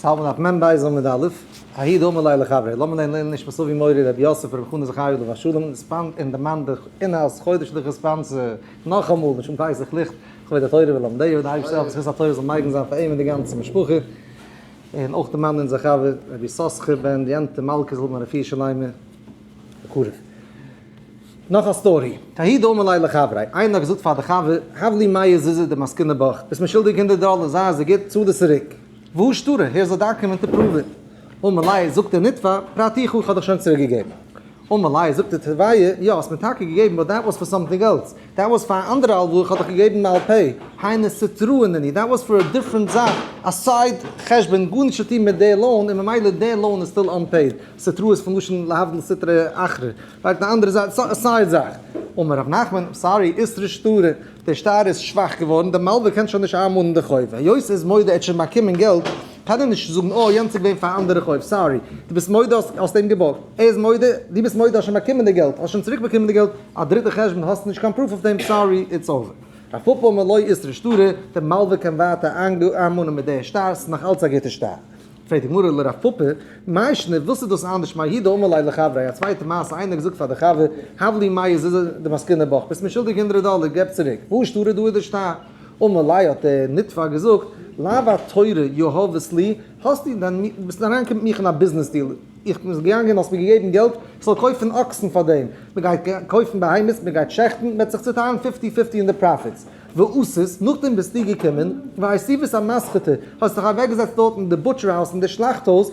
צו האלטן אויף מ' בית עמוד א', ההיא דאמר ליה לחבריה, לאמיר לערנען לעילוי נשמת אבי מורי רבי יוסף רבי חנא זכרי' עליו השלום, און דערמאנט די in-house חודש'ליכע sponsor נאכאמאל, משום פסח ליכט, כבוד התורה ולומדיה, די אייבערשטער העלפן זכות התורה זאל מגין זיין פאר אים און די גאנצע משפחה, און אויך דערמאנען אונזער חבר רבי יששכר בן יענטע מלכה זאל האבן א רפואה שלימה בקרוב. נאך א story, ההוא דאמר ליה לחבריה, איינער האט געזאגט פאר די חבר, הב לי מאה זוזי דמסקנא בך, ביסט מיר שולדיג 100 דאלער, זיי אזוי גוט, צאל דאס צוריק. והא שטרא, here's a document to prove it. אמר ליה, זאגט דער נתבע, פרעתיך, איך האב דיך שוין צוריק געגעבן. אמר ליה, זאגט דער תובע, יא, האסט מיר טאקע געגעבן, but that was for something else. That was פאר א אנדערע הלוואה, איך האב דיך געגעבן מעל פה. היינו סטראי נינהו, that was for a different זאך, א side חשבון, גארנישט צו טון מיט די loan, און ממילא די loan איז still unpaid. סטראי איז פון לשון להבדיל סטרא אחרא. לייק די אנדערע זייט, ס'איז א side זאך. אמר רב נחמן, sorry, איתרע שטרא, דער שטר איז שוואך געווארן, דער מלווה קען שוין נישט איינמאנען די חוב, היות ער איז מודה ער האט שוין באקומען געלט, קען ער נישט זאגן אה יענץ איז געווען פאר א אנדערע חוב, sorry, דו ביסט מודה האסט אים געבארגט, ער איז מודה, דו ביסט מודה האסט שוין באקומען די געלט, האסט שוין צוריק באקומען די געלט, א דריטע חשבון האסט נישט קיין proof אויף דעם, sorry, it's over. רב פפא אמר לא איתרע שטרא, דער מלווה קען ווייטער איינמאנען מיט דער שטר, ס'איז נאך אלץ א גוטע שטר. פרעגט די גמרא לרב פפא, מאי שנא, וואס איז דאס אנדערש מההיא דאמר ליה לחבריה, א צווייטע מעשה, איינער האט געזאגט פאר די חבר, הב לי מאה זוזי דמסקנא בך, ביסט מיר שולדיג 100 דאלער, געב צוריק, והא שטרא דא איז די שטר? אמר ליה האט דער נתבע געזאגט, לאו אתורא יהבת לי, האסטו דען, ביסט אריינגעקומען מיט מיך אין א business deal, איך בין געגאנגען האסט מיר געגעבן געלט, איך זאל קויפן אקסן פאר דעם, מען גייט קויפן בהמות, מען גייט שעכטן, מען וועט זיך צוטיילן fifty fifty אין די profits. ואתית, נאכדעם ביסטו געקומען, ואיתיבת אמסחתא, האסט דיך אוועקגעזעצט דארט אין די butcher house אין די שלאכט הויז,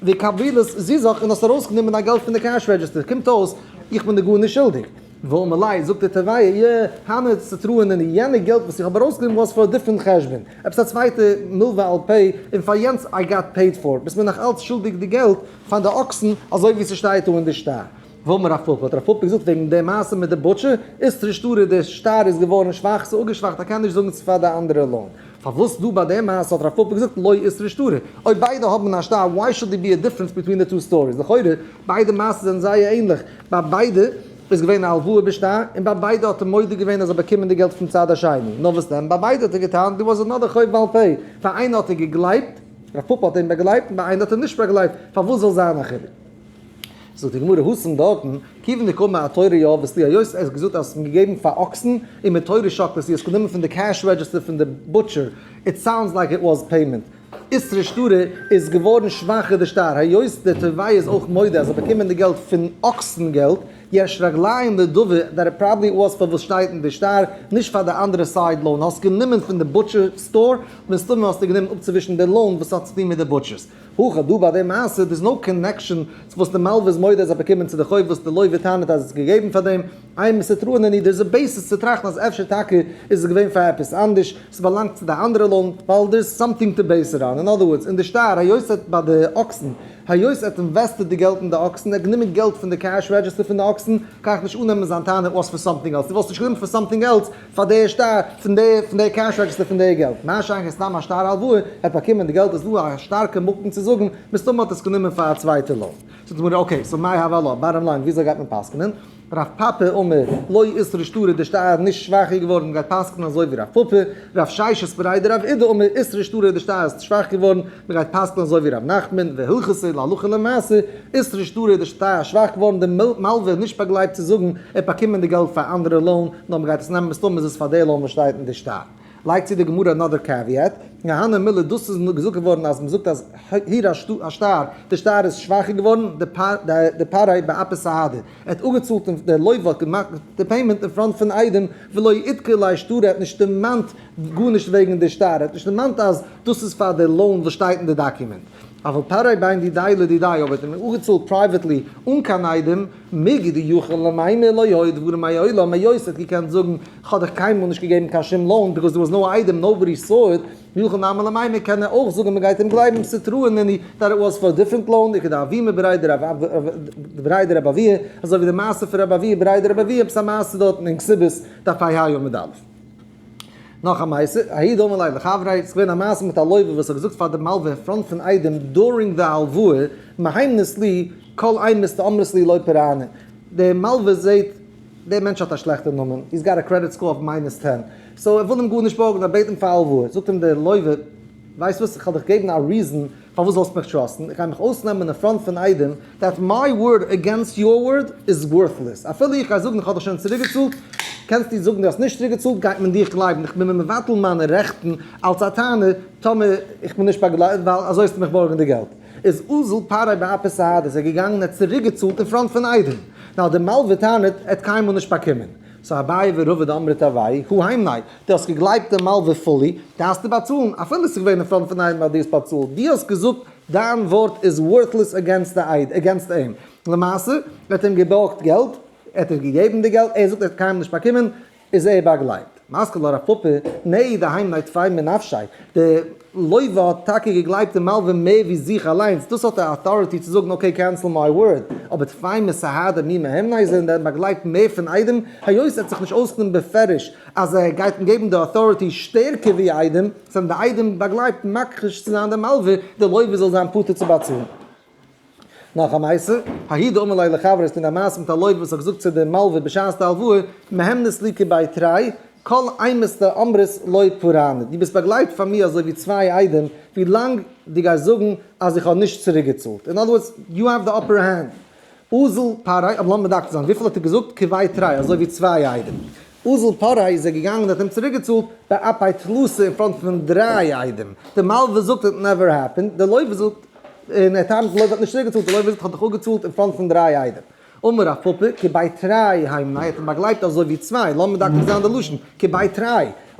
וקבילת זוזך און האסט ארויסגענומען דיין געלט פון די cash register, קומט אויס איך בין דיר גארנישט שולדיג. ואמר ליה, זאגט דער תובע, יא, הני סטראי נינהו, יענע געלט וואס איך האב ארויסגענומען was for a different חשבון, עפעס א צווייטע מלווה על פה, און פאר יענץ I got paid for, ביסט מיר נאך אלץ שולדיג די געלט פאר די אקסן, אזוי ווי ס'שטייט דא אין די שטר. ואמר רב פפא, האט רב פפא געזאגט וועגן די מעשה מיט די butcher, איתרע שטרא, די שטר איז געווארן שוואך, ס'איז אפגעשוואכט, ער קען נישט זאגן ס'איז פאר די אנדערע loan. פארוואס דא ביי די מעשה האט רב פפא געזאגט לא איתרע שטרא? אויב ביידע האבן א שטר, why should there be a difference between the two stories? לכאורה, ביידע מעשות זענען זייער ענליך, ביי ביידע איז געווען א הלוואה בשטר, און ביי ביידע האט ער מודה געווען אז ער באקומען די געלט פון צד השני. נאר וואס דען, ביי ביידע האט ער געטענה'ט, there was another חוב בעל פה, פאר איינער האט ער געגלייבט, רב פפא האט אים באגלייבט, און ביי איינער האט ער נישט באגלייבט, פארוואס זאל זיין א חילוק? זאגט די גמרא התם דארטן, כיוון דקאמר אתורא יהבת לי, היות ער האט געזאגט אז עס איז געגעבן פאר אקסן, ומתורא שקלת לי, עס גענומען פון די cash register פון די butcher, it sounds like it was payment. איתרע שטרא איז געווארן שוואכער די שטר, היות די תובע איז אויך מודה אז ער באקומען די געלט פון אקסן געלט, יש רגליים לדבר that it probably was פאר וואס שטייט אין די שטר, נישט פאר די אנדערע side loan, האסט גענומען פון די butcher store, מסתמא האסטו גענומען אפצווישן די loan וואס האט צוטון מיט די butchers. הכא דא ביי די מעשה there's no connection צו וואס די מלווה איז מודה אז זיי באקומען צו די חוב וואס די לווה טענה'ט אז עס איז געגעבן פאר דעם, אימא סטראי נינהו there's a basis צו טראכטן אז אפשר טאקע איז עס געווען פאר עפעס אנדערש, ס'באלאנגט צו די אנדערע loan ווייל there's something to base it on, in other words אין די שטר היות ער האט ביי די אקסן היות ער האט invested די געלט אין די אקסן ער האט גענומען געלט פון די cash register פון די אקסן קען איך נישט אננעמען זיין טענה was for something else דו וואלסט נישט גענומען for something else פאר די שטר פון די פון די cash register פון די געלט, מה שאין כן סתם א שטר הלוואה, ער האט באקומען די געלט איז דא א שטארקע מקום צו זאגן, מסתמא האט עס גענומען פאר א צווייטע loan. זאגט די גמרא okay, so מאי הוה עלה, bottom line וויאזוי גייט מען פסק'נען? רב פפא אמר, לא איתרע שטרא די שטר איז נישט שוואכער געווארן מען גייט פסק'נען אזוי ווי רב פפא, רב ששת בריה דרב אידי אמר, איתרע שטרא די שטר איז שוואך געווארן, מען גייט פסק'נען אזוי ווי רב נחמן, והלכתא להלכה למעשה, איתרע שטרא די שטר איז שוואך געווארן די מלווה איז נישט באגלייבט צו זאגן ער האט באקומען די געלט פאר אנדערע loan, נאר מ'גייט עס נעמען מסתמא איז עס פאר די loan וואס שטייט אין די שטר. לייגט צו די גמרא another caveat, הני מילי דאס איז געזאגט געווארן אז מ'זאגט אז הורע השטר, די שטר איז שוואכער געווארן, דפרעיה באפי סהדי, ער האט אפגעצאלט און דער לווה האט געמאכט די payment אין front פון עדים, ולא אידכר ליה שטרא ער האט נישט דערמאנט גארנישט וועגן די שטר, ער האט נישט דערמאנט אז דאס איז פאר די loan וואס שטייט אין די document. אבל פרעיה בין דידיה לדידיה אבער האט אים אפגעצאלט privately אן קיין עדים, מיגו דיכול למימר לא היו דברים מעולם, היות ער האט געקענט זאגן כ'האב דיך קיינמאל נישט געגעבן קיין שום loan because there was no עדים nobody saw it, יכול נמי למימר קען ער אויך זאגן מ'גייט אים גלייבן סטראי נינהו that it was for a different loan וכדאבימי בריה דרב אבוה אזוי ווי די מעשה פון רב אבוה בריה דרב אבוה עפעס א מעשה דארטן אין כתובות דף ה' עמוד א'. נאך א מעשה, ההוא דאמר ליה לחבריה, ס'איז געווען א מעשה מיט א לווה וואס האט געזאגט פאר די מלווה אין front פון עדים during די הלוואה, מהימנת לי כל אימת דאמרת לי לא פרענא, די מלווה זעהט דער מענטש האט א שלעכטע נאמען, he's got a credit score of minus ten, so ער וויל אים גארנישט בארגן, ער בעט אים פאר הלוואה, זאגט אים דער לווה, ווייסט וואס, איך וועל דיך געבן א reason. פארוואס זאלסטו מיך trust ן? איך גיי מיך אויסנעמען אין front פון עדים that my word against your word is worthless. אפילו איך גיי זאגן איך האב דיך שוין צוריקגעצאלט, קענסטו זאגן דו האסט נישט צוריקגעצאלט, גייט מען דיך גלייבן. איך בין מיר מבטל מיינע רעכטן אלס א טענה טאמער איך בין נישט באגלייבט, ווייל אזוי האסטו מיך בארגן די געלט. איז אזל פרעיה באפי סהדי, איז ער געגאנגען און האט צוריקגעצאלט אין front פון עדים. נאר די מלווה טענה'ט ער האט קיינמאל נישט באקומען. so אביי ורבא דאמרי תרוייהו הא הימניה, דו האסט געגלייבט די מלווה fully, דארפסטו באצאלן, אפילו עס איז געווען אין front פון עדים אז דו האסט באצאלט, דו האסט געזאגט דיין ווארט איז worthless against די עד, against אים. למעשה, ער האט אים געבארגט געלט, ער האט אים געגעבן די געלט, ער זאגט ער האט קיינמאל נישט באקומען, איז ער באגלייבט. מתקיף לה רב פפא, נהי דהימניה טפי מנפשיה, די לוה האט טאקע געגלייבט די מלווה מער ווי זיך אליינס, דאס האט די authority צו זאגן okay cancel my word, אבער טפי מסהדי מי מהימניה איז ער דען באגלייבט מער פון עדים, היות ער האט זיך נישט אויסגענומען בפירוש אז ער גייט אים געבן די authority שטערקער ווי עדים, זענען די עדים באגלייבט מכחיש צו זיין די מלווה, די לוה זאל זיין פטור צו באצאלן. נאך א מעשה, ההוא דאמר ליה לחבריה איז געווען א מעשה מיט א לוה וואס האט געזאגט צו די מלווה בשעת די הלוואה, מהימנת לי כבי תרי, כל אימת דאמרת לא פרענא, דו ביסט באגלייבט פאר מיר אזוי ווי צוויי עדים, ווי לאנג דו גייסט זאגן אז איך האב נישט צוריק געצאלט, in other words, you have the upper hand. אזל פרעיה, אבער לאמיר מדייק זיין, וויפיל האט ער געזאגט? כבי תרי, אזוי ווי צוויי עדים. אזל פרעיה איז ער געגאנגען און האט אים צוריק געצאלט באפי תלתא אין front פון דריי עדים. די מלווה זאגט it never happened, די לוה זאגט, און ער טענה'ט די לוה האט נישט צוריק געצאלט, די לוה זאגט איך האב דיך אפגעצאלט אין front פון דריי עדים. אמר רב פפא, כבי תרי הימניה, האט אים באגלייבט אזוי ווי צוויי, לאמיר מדייק זיין די לשון, כבי תרי,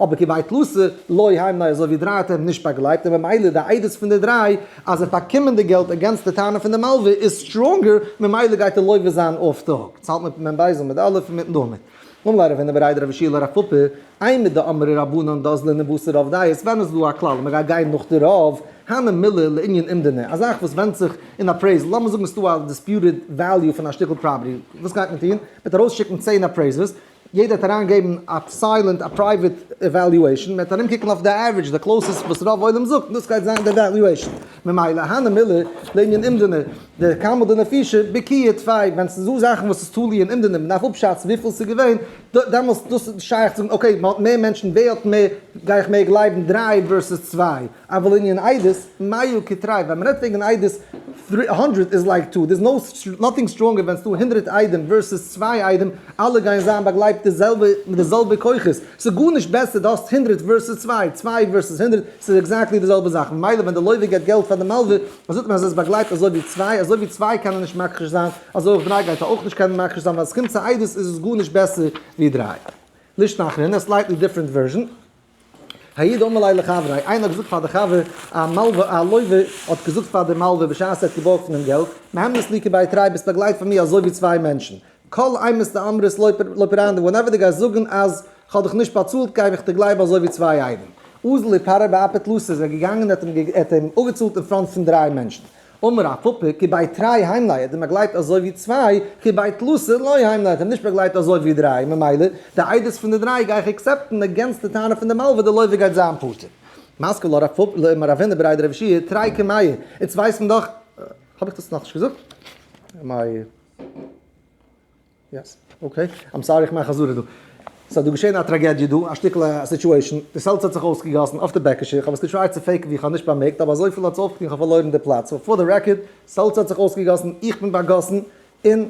אבער כבי תלתא לא הימניה אזוי ווי דריי האט ער אים נישט באגלייבט, און ממילא די עדות פון די דריי אז ער האט באקומען די געלט against די טענה פון די מלווה איז stronger, ממילא גייט די לוה זיין off the hook. צאלט מיט מ ב עמוד א' און מיטן דומער. אמר ליה רב הונא בריה דרב יהושע לרב פפא, אימור דאמרי רבנן דאזלין בתר רוב דעות, ווען איז דא א כלל אז מען גייט גיין נאך די רוב, הני מילי לענין אומדנא, א זאך וואס ווענדט זיך אין appraisal, לאמיר זאגן ס'איז דא א disputed value פון א שטיקל property, וואס גייט מען טון? מען וועט ארויסשיקן 10 appraisers, יעדער וועט אריינגעבן א silent א private evaluation, מען וועט ארומקוקן אויף די average, די closest וואס רוב עולם זאגט, דאס גייט זיין די evaluation. ממילא הני מילי לענין אומדנא, דכמה דנפישי בקיאי טפי, ווען ס'איז דא זאכן וואס איז תלוי אין אומדנא, מען דארף אפשאצן וויפיל ס'איז געווען, דעמאלס דאס איז שייך צו זאגן okay מען האט מער מענטשן ווער האט מער גיי איך מער גלייבן דריי versus צוויי, אבל לענין עדות, מאה כתרי, ווען מען רעדט וועגן עדות, 100 איז like two, there's no nothing stronger ווען ס'דא הונדרעט עדים versus צוויי עדים, אלע גייען זיין באגלייבט די זעלבע מיט די זעלבע כוחות, ס'איז גארנישט בעסער דו האסט הונדרעט versus צוויי, צוויי versus הונדרעט, ס'איז exactly די זעלבע זאך, ממילא ווען די לוה געבט געלט פאר די מלווה, זאגט מען אז עס איז באגלייבט אזוי ווי צוויי, אזוי ווי צוויי קענען נישט מכחיש זיין, אזוי אויך דריי גייט ער אויך נישט קענען מכחיש זיין, ווייל עס קומט צו עדות איז עס גארנישט בעסער ווי דריי. לישנא אחרינא, א slightly different version. ההוא דאמר ליה לחבריה, איינער האט געזאגט פאר די חבר, א מלווה, א לוה האט געזאגט פאר די מלווה בשעת ער האט געבארגט פון אים געלט, מהימנת לי כבי תרי ביסט באגלייבט פאר מיר אזוי ווי צוויי מענטשן. כל אימת דאמרת לא פרענא, whenever דו גייסט זאגן אז כ'האב דיך נישט באצאלט גיי איך דיר גלייבן אזוי ווי צוויי עדים. אזל ופרעיה באפי תלתא איז ער געגאנגען און האט אים אפגעצאלט אין front פון דריי מענטשן. אמר רב פפא, כבי תרי הימניה, האט אים באגלייבט אזוי ווי צוויי, כבי תלתא לא הימניה, האט אים נישט באגלייבט אזוי ווי דריי, ממילא די עדות פון די דריי גיי איך accept ן against די טענה פון די מלווה, די לוה גייט זיין פטור. מתקיף לה רב פפא, אמר רב הונא בריה דרב יהושע, תרי כמאה, יעצט ווייסט מען דאך, האב איך דאס נאכנישט געזאגט? Yes, okay. I'm sorry איך מאך חזרה דא. ס'האט דא געשען א טראגעדיע דא, א שטיקל א situation, די seltzer האט זיך אויסגעגאסן אויף די בעקעשע, איך האב עס גע try ט צו fake ן ווי איך האב נישט באמערקט, אבער אזויפיל האט עס אויפגעטון איך האב פארלוירן די פלאץ, so for the record, seltzer האט זיך אויסגעגאסן, איך בין באגאסן, און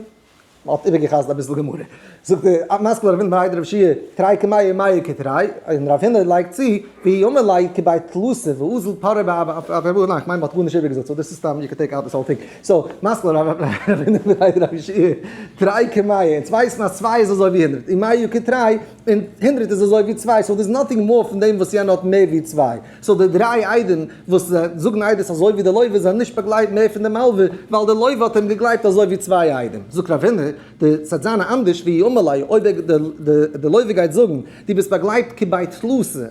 מ'האט איבערגע'חזר'ט אביסל גמרא. זאגט די מתקיף לה רב הונא בריה דרב יהושע, תרי כמאה ומאה כתרי, און רב הונא לייגט צו, ואי אמר ליה כבי תלתא ואזיל פרעיה באפי ארבעה, ניין כ'מיין מ'האט גארנישט איבערגעזאגט, so דאס איז סתם you can take out this whole thing. So, מתקיף לה רב הונא בריה דרב יהושע, תרי כמאה, אונז ווייסן אז צוויי איז אזוי ווי הונדרעט, און מאה כתרי, און הונדרעט איז אזוי ווי צוויי, so there's nothing more פון דעם וואס יענער האט מער ווי צוויי. So די דריי עדים וואס זאגן עדות אזוי ווי די לוה זענען נישט באגלייבט מער פון די מלווה, ווייל די לוה האט אים געגלייבט אזוי ווי צוויי עדים. זאגט רב הונא, די ס'וועט זיין אנדערש ואי אמר ליה, אויב די לוה גייט זאגן, דו ביסט באגלייבט כבי תלתא,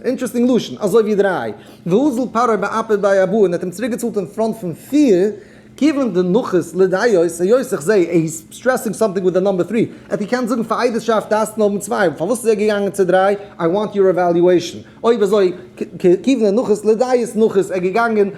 interesting לשון, אזוי ווי דריי, ואזיל פרעיה באפי בי ארבעה און האט אים צוריקגעצאלט אין front פון פיר, כיוון דנחית לדעות, היות איך זעה he's stressing something with the number three, ער האט געקענט זאגן פאר עדות'שאפט דארפסטו האבן צוויי, פארוואס איז ער געגאנגען צו דריי, I want your evaluation. אויב אזוי כיוון דנחית לדעות נחית ער געגאנגען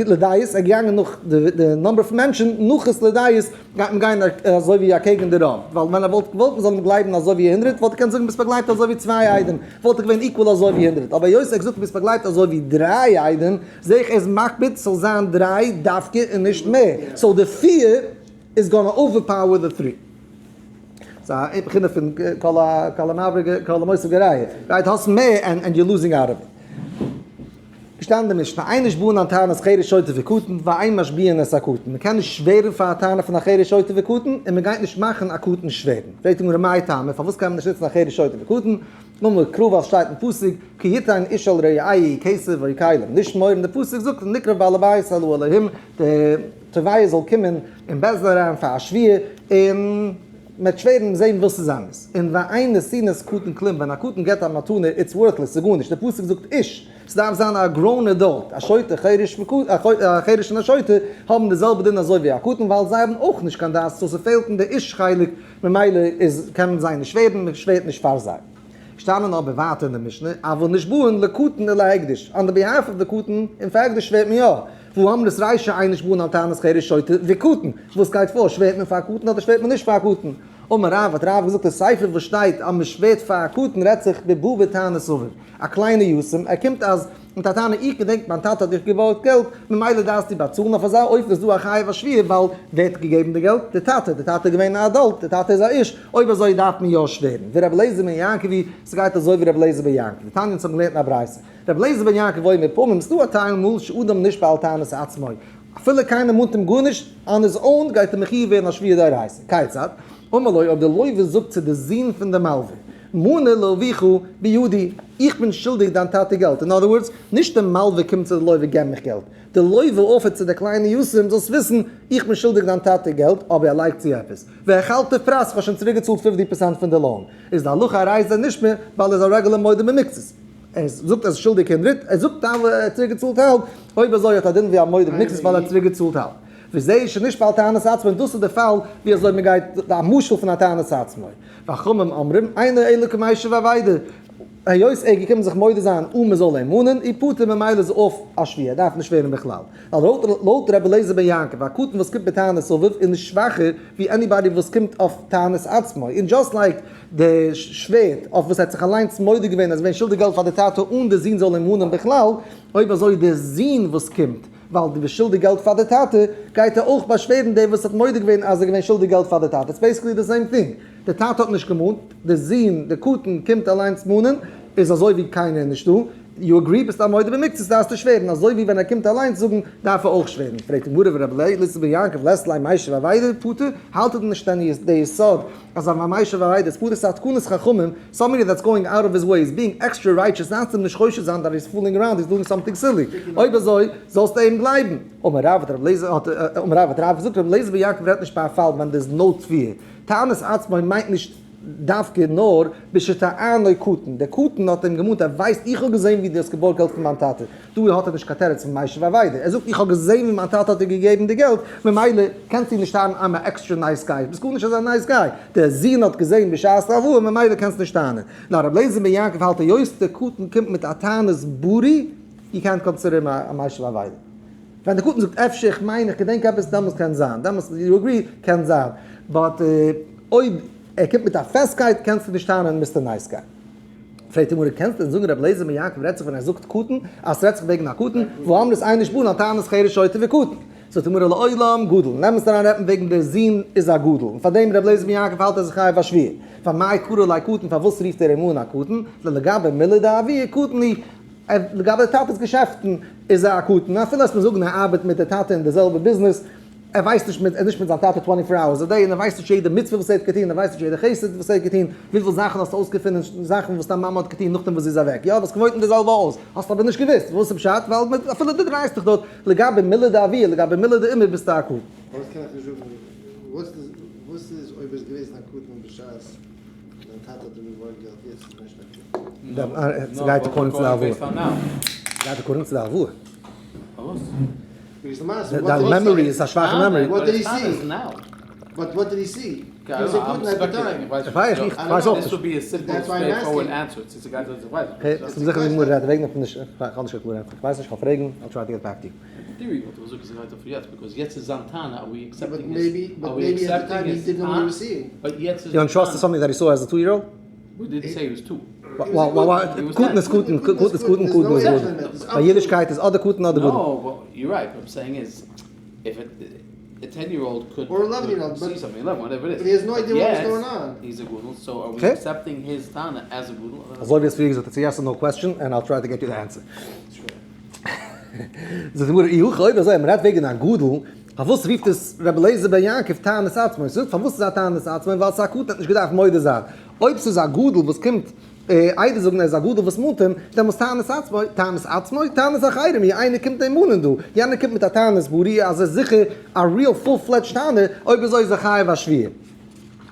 לדעות ער געגאנגען נאך די number פון מענטשן נחית לדעות גייט מען גיין אזוי ווי אקעגן די רוב, ווייל ווען ער וואלט געוואלט מען זאל אים גלייבן אזוי ווי הונדרעט וואלט ער געקענט זאגן ביסט באגלייבט אזוי ווי צוויי עדים וואלט ער געווען equal אזוי ווי הונדרעט, אבער היות ער האט געזאגט ביסט באגלייבט אזוי ווי דריי עדים זעה איך ער איז מקפיד ס'זאל זיין דריי דווקא און נישט מער, so די פיר איז gonna overpower די three. ס'איז א בחינה פון כל המעביר כל המוסיף גורע, right? האסט מער and you're losing out of it. געשטאנען די משנה, אין נשבעין על טענת חרש שוטה וקטן, ואין משביעין את הקטן, מען קען נישט שווערן פאר א טענה פון א חרש שוטה וקטן, און מען גייט נישט מאכן א קטן שווערן. פרעגט די גמרא מאי טעמא, פארוואס קען מען נישט נוצן א חרש שוטה וקטן? אמר קרא ווייל שטייט אין פסוק, כי יתן איש אל רעהו כסף או כלים, נישט מורא די פסוק זאגט נקרב בעל הבית אל האלהים, די תובע זאל קומען אין בית דין אריין פאר א שבועה, און מ'וועט שווערן זען וואס איז אמת, און ואין נתינת קטן כלום, ווען א קטן געבט א מתנה it's worthless, ס'איז גארנישט, די פסוק זאגט איש, ס'דארף זיין א grown adult, א שוטה, חרש א חרש און א שוטה האבן די זעלבע דין אזוי ווי א קטן ווייל זיי האבן אויך נישט קיין דעת so ס'פעלט אין די איש חלק ממילא איז קענען זיי נישט שווערן, מען שווערט נישט פאר זיי. געשטאנען אבער ווייטער אין די משנה, אבל נשבעין לקטן ולהקדש, on the behalf of די קטן און פאר הקדש שווערט מען יא, והא אמרת רישא אין נשבעין על טענת חרש שוטה וקטן, וואס גייט פאר, שווערט מען פאר א קטן אדער שווערט מען נישט פאר א קטן? אמר רב, האט רב געזאגט די סיפא וואס שטייט אז מען שווערט פאר א קטן רעדט זיך בבא בטענת אביו, א קליינע יתום, ער קומט אז מיט א טענה איך געדענק מיין טאטע האט דיך געבארגט געלט, ממילא דארפסטו באצאלן, אויף אזא אופן איז דא א חיוב השבועה ווייל ווער האט געגעבן די געלט? די טאטע, די טאטע איז געווען א adult, די טאטע איז א איש, אויב אזוי דארף מען יא שווערן, ורבי אליעזר בן יעקב היא, ס'גייט אזוי ווי רבי אליעזר בן יעקב, דתניא אונז האבן געלערנט אין א ברייתא, רבי אליעזר בן יעקב אומר פעמים, ס'דא א טייל מאל שאדם נשבע על טענת עצמו, אפילו קיינער מאנט אים גארנישט, on his own גייט ער מחיוב ווערן א שבועה דאורייתא, כיצד? אמר לו, אויב די לוה זאגט צו די זון פון די מלווה, מנה לאביך בידי, איך בין שולדיג דיין טאטע געלט, in other words, נישט די מלווה קומט צו די לוה געב מיך געלט, די לוה offer ט צו די קליינע יתום זאלסט וויסן, איך בין שולדיג דיין טאטע געלט, אבער ער לייגט צו עפעס, והחלתיו פרס, איך האב שוין צוריק געצאלט fifty percent פון די loan, איז די הלכה הרי זה נשבע, ווייל ער איז א רעגולער מודה במקצת. ער זאגט אז שולדיג הונדרעט, ער זאגט אז ער האט צוריק געצאלט האלב, אויב אזוי האט א דין ווי א מודה במקצת ווייל ער האט צוריק געצאלט האלב. וזה שנשבע על טענת עצמו, און דאס איז די פאל ווי אזוי מען גייט, א משל פון א טענת עצמו. וחכמים אומרים, אינו אלא כמשיב אבידה, היות ער איז געקומען זיך מודה זיין אן מען זאל אים מאנען, איז פטור ממילא איז אויף א שבועה, ער דארף נישט שווערן בכלל. ווייל לויט רבי אליעזר בן יעקב, א קטן וואס קומט מיט טענת אביו איז נישט שוואכער ווי anybody וואס קומט אויף טענת עצמו, און just like די שווערד אויף וואס ער האט זיך אליינס מודה געווען אז געווען שולדיג געלט פאר די טאטע אן די זון זאל אים מאנען בכלל, אויב אזוי די זון וואס קומט ווייל דו ביסט שולדיג געלט פאר די טאטע, גייט ער אויך באשווערן דער וואס האט מודה געווען אז ער איז געווען שולדיג געלט פאר די טאטע, it's basically the same thing, די טאטע האט נישט געמאנט, די זון, די קטן, קומט אליינס מאנען, איז אזוי ווי קיינער איז נישטא, you agree ביסט א מודה במקצת דארפסטו שווערן, אזוי ווי ווען ער קומט אליינס זאגן דארף ער אויך שווערן, פרעגט די גמרא ורבי אליעזר בן יעקב לית ליה משיב אבידה פטור, האלט ער דען נישט די יסוד אז א משיב אבידה איז פטור ס'איז א תקנת חכמים, somebody that's going out of his way is being extra righteous דארפסטו אים נישט חושד זיין that he's fooling around he's doing something silly, אויב אזוי זאלסטו אים גלייבן. אמר רב האט רב לעזער האט אמר רב האט רב געזאגט רבי אליעזר בן יעקב רעדט נישט ביי א פאל ווען דער איז no תביעה, טענת עצמו מיינט נישט דווקא נאר בשטענו קטן, דער קטן האט אים געמאנט ער ווייסט איך האב געזען ווי דו האסט געבארגט געלט פון מיין טאטע, דא האט ער נישט קיין תירוץ פון משיב אבידה, ער זאגט איך האב געזען ווי מיין טאטע האט דיר געגעבן די געלט, ממילא קענסטו נישט טענה'ן I'm a extra nice guy, ביסט גארנישט אזא nice guy, דער זון האט געזען בשעת הלוואה ממילא קענסטו נישט טענה'ן. נאר רבי אליעזר בן יעקב האלט היות דער קטן קומט מיט א טענת ברי, יו קענט קאנסידער אים א משיב אבידה. ווען דער קטן זאגט אפשר איך מיין איך געדענק עפעס דעמאלס קען זיין, דעמאלס you agree קען זיין, but אויב ער קומט מיט א פעסטקייט קענסטו נישט טענה'ן mister nice guy. פרעגט די גמרא קענסט דען זאגן רבי אליעזר בן יעקב רעדט זיך ווען ער זאגט קטן אז ס'רעדט זיך וועגן א קטן, והאמרת אין נשבעין על טענת חרש שוטה וקטן. זאגט די גמרא לעולם גדול, נעם עס אריין רעדט מען וועגן דער זון איז א גדול, און פאר דעם רבי אליעזר בן יעקב האלט אז חייב בשבועה. ואמאי קרי ליה קטן פארוואס רופט ער אים אן א קטן? לגבי מילי דאבוה קטן הוא, לגבי די טאטע'ס געשעפטן איז ער א קטן, אפילו אז מיר זאגן ער ארבעט מיט די טאטע אין די זעלבע ביזנעס, ער ווייסט נישט מיט, ער איז נישט מיט זיין טאטע twenty four hours a day, און ער ווייסט נישט יעדע מצוה וואס ער האט געטון, ער ווייסט נישט יעדע חסד וואס ער האט געטון, וויפיל זאכן האסטו אויסגעפונען, זאכן וואס דיין מאמע האט געטון נאכדעם וואס זי איז אוועק, יא, דו האסט געוואוינט אין די זעלבע הויז, האסט אבער נישט געוואוסט, וואס איז פשט? ווייל מיט, אפילו דו דרייסט דיך דארט, לגבי מילי דאבוה, לגבי מילי דאימיה ביסטו א קטן. פארוואס קען איך נישט זאגן, וואס איז, וואס איז אויב ער איז געוועזן א קטן בשעת זיין טאטע האט אים געבארגט געלט, יעצט איז ער נישט א קטן? ס'גייט according צו די הלוואה. גייט according צו די הלוואה. פארוואס? דיין memory איז א שוואכע memory. איך ווייס איך ווייס אויך נישט. Okay, ס'איז זיכער די גמרא רעדט וועגן דעם, איך האב נישט קיין קלארע ענטפער, איך ווייס נישט, כ'וועל פרעגן, I'll try to get back to you. You don't trust something that he saw as a 2 year old? קטן איז קטן, קטן איז קטן, קטן איז גדול. ביי אידישקייט איז אדער קטן אדער גדול. Okay. אזוי ווי האסט פריער געזאגט, it's a yes or no question and I'll try to get you the answer. זאגט די גמרא, אי הכי אויב אזוי אז מ'רעדט וועגן א גדול, פארוואס רופט עס רבי אליעזר בן יעקב טענת עצמו? זאגט פארוואס איז א טענת עצמו? ווייל ס'איז א קטן האט נישט געדארפט מודה זיין. אויב ס'איז א גדול וואס קומט איידער זאגן ער איז א גדול וואס מאנט אים, דעמאלס טענת עצמו, טענת עצמו, טענת אחרים, ווי איינער קומט אים מאנען דא, יענער קומט מיט א טענת ברי אז ער איז זיכער א real full fledged טענה, אויב אזוי איז ער חייב א שבועה.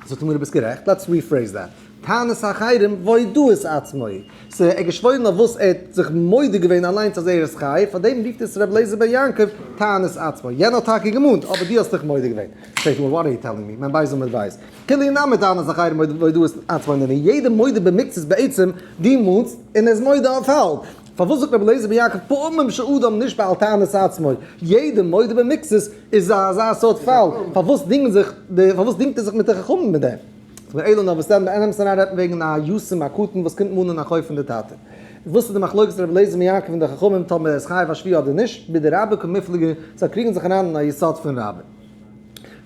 זאגט אים ביסט גערעכט, let's rephrase that. טענת אחרים והודאת עצמו. ס'איז ער געשוואוירן אויף וואס ער האט זיך מודה געווען אליינס אז ער איז חייב, פאר דעם רופט עס ר' אליעזר בן יעקב טענת עצמו. יענער האט טאקע געמאנט, אבער דו האסט דיך מודה געווען. פרעגט אים what are you telling me, מ"ב עמוד ב'. כולהו נמי טענת אחרים והודאת עצמו נינהו, יעדער מודה במקצת בעצם, דו מאנסט און ער איז מודה אויף האלב. פארוואס זאגט רבי אליעזר בן יעקב פעמים שאדם נשבע על טענת עצמו, יעדער מודה במקצת איז אזא סארט פאל, פארוואס דינגען זיך די, פארוואס דינגט ער זיך מיט די חכמים מיט דעם? זאגט אלא נאר וואס דען, אין אמת'ן אריין רעדט מען וועגן א יתום א קטן וואס קומט מאנען א חוב פון די טאטע. וואס איז די מחלוקת רבי אליעזר בן יעקב און די חכמים טאמער ער איז חייב א שבועה אדער נישט, בדרבה קמיפלגי, זיי קריגן זיך אריין אין א יסוד פון רבה.